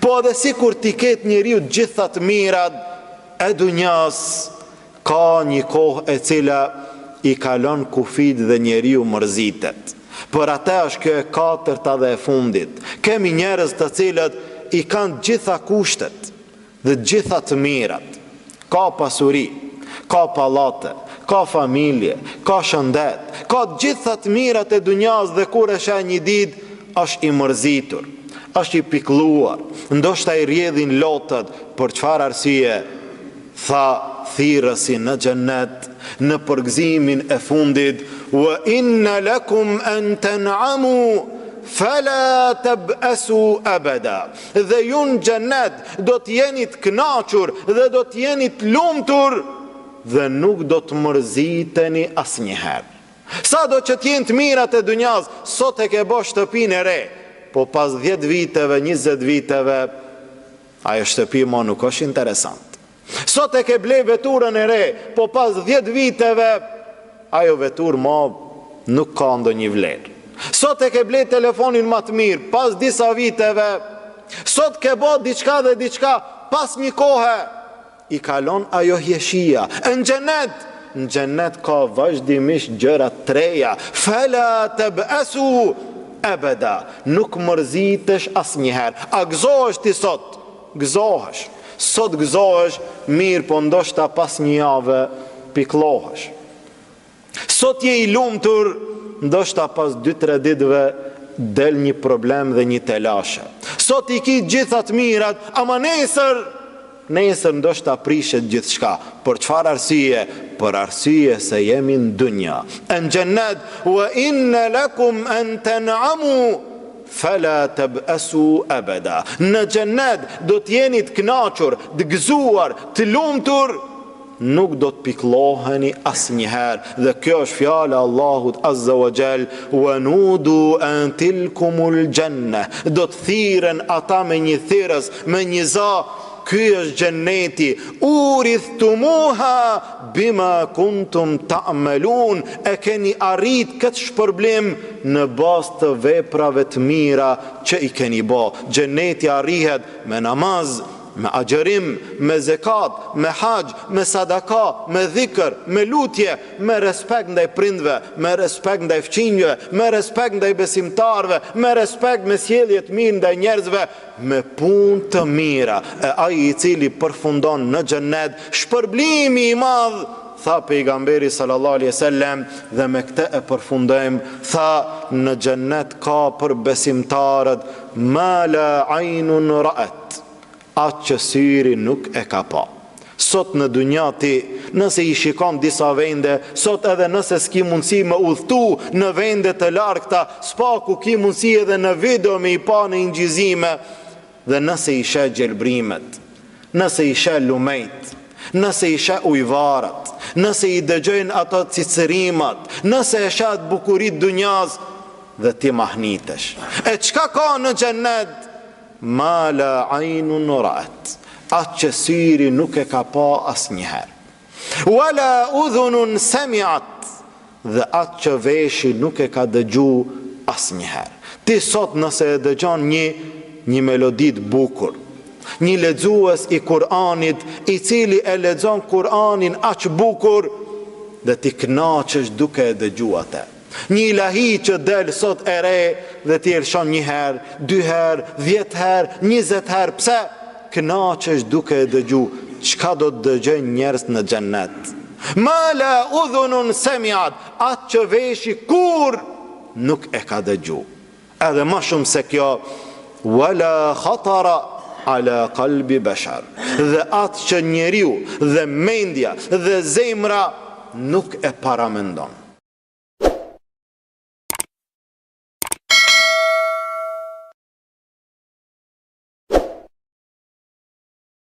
Po edhe sikur t'i ketë njeriu gjitha të mirat e dunjas, ka një kohë e cila i kalon kufijtë dhe njeriu mërzitet. Për atë është kjo e katërta dhe e fundit. Kemi njerëz të cilët i kanë gjitha kushtet dhe gjitha të mirat. Ka pasuri, ka pallate, ka familje, ka shëndet, ka të gjitha të mirat e dunjas dhe kur e sheh një ditë është i mërzitur, është i pikëlluar, ndoshta i rrjedhin lotët, për çfarë arsye? Tha thirrësi në xhennet në përgëzimin e fundit, Wa inna lakum an tan'amu fala tab'asu abada. Dhe ju në xhennet do të jeni të kënaqur dhe do të jeni të lumtur dhe nuk do të mërziteni asnjëherë. Sado që të jenë të mirat e dunjas, sot e ke bo shtëpinë e re, po pas 10 viteve, 20 viteve, Ajo shtëpi mo nuk është interesant. Sot e ke ble veturën e re, po pas 10 viteve ajo veturë mo nuk ka ndonjë vlerë. Sot e ke ble telefonin ma të mirë, pas disa viteve, sot ke bo diçka dhe diçka, pas një kohe, I kalon ajo hjeshia. E në xhenet, në xhenet ka vazhdimisht gjëra të reja. Fela teb'esu ebeda. Nuk mërzitesh asnjëherë. A gëzohesh ti sot? Gëzohesh. Sot gëzohesh, mirë, po ndoshta pas një jave pikëllohesh. Sot je i lumtur, ndoshta pas 2-3 ditëve del një problem dhe një telashe. Sot i ki gjitha të mirat, ama nesër, nesër ndoshta prishet gjithçka. Për çfarë arsye? Për arsye se jemi në dunja. E në xhennet, wa inna lakum an tan'amu fela teb'esu ebeda. Në xhennet do të jeni të kënaqur, të gëzuar, të lumtur, nuk do të pikëlloheni asnjëherë dhe kjo është fjala e Allahut azza wa jall wa nudu an tilkumul janna do të thirren ata me një thirrës me një za ky është xhenneti urithtumuha bima kuntum ta'malun e keni arrit këtë shpërblim në bazë të veprave të mira që i keni bo xhenneti arrihet me namaz me agjërim, me zekat, me haxh, me sadaka, me dhikr, me lutje, me respekt ndaj prindve, me respekt ndaj fqinjve, me respekt ndaj besimtarëve, me respekt me sjellje të mirë ndaj njerëzve, me punë të mira. E ai i cili përfundon në xhennet, shpërblimi i madh, tha pejgamberi sallallahu alaihi wasallam dhe me këtë e përfundojmë, tha në xhennet ka për besimtarët ma la aynun ra'at Atë që syri nuk e ka pa. Sot në dunja ti, nëse i shikon disa vende, sot edhe nëse s'ki mundësi me udhëtu në vende të largëta, s'paku ki mundësi edhe në video me i pa në inçizime, dhe nëse i sheh gjelbrimet, nëse i sheh lumejt, nëse i sheh ujëvarat, nëse i dëgjojnë ato cicërimat, nëse e sheh atë bukuri të dunjas, dhe ti mahnitesh. E çka ka në xhennet? Ma la ajnun ra'at, atë që syri nuk e ka pa asnjëherë. Wa la udhunun sami'at, dhe atë që veshi nuk e ka dëgju asnjëherë. Ti sot nëse e dëgjon një një melodi të bukur, një lexues i Kur'anit i cili e lexon Kur'anin aq bukur dhe ti kënaqesh duke e dëgju atë. Një ilahi që del sot e re dhe ti e lëshon një herë, dy herë, dhjetë herë, 20 herë, pse? Kënaqesh duke e dëgju, çka do të dëgjojnë njerëz në xhennet. Ma la udhunun semiat, atë që veshi kurrë nuk e ka dëgju. Edhe ma shumë se kjo, wala khatara ala qalbi bashar. Dhe atë që njeriu dhe mendja dhe zemra nuk e paramendon.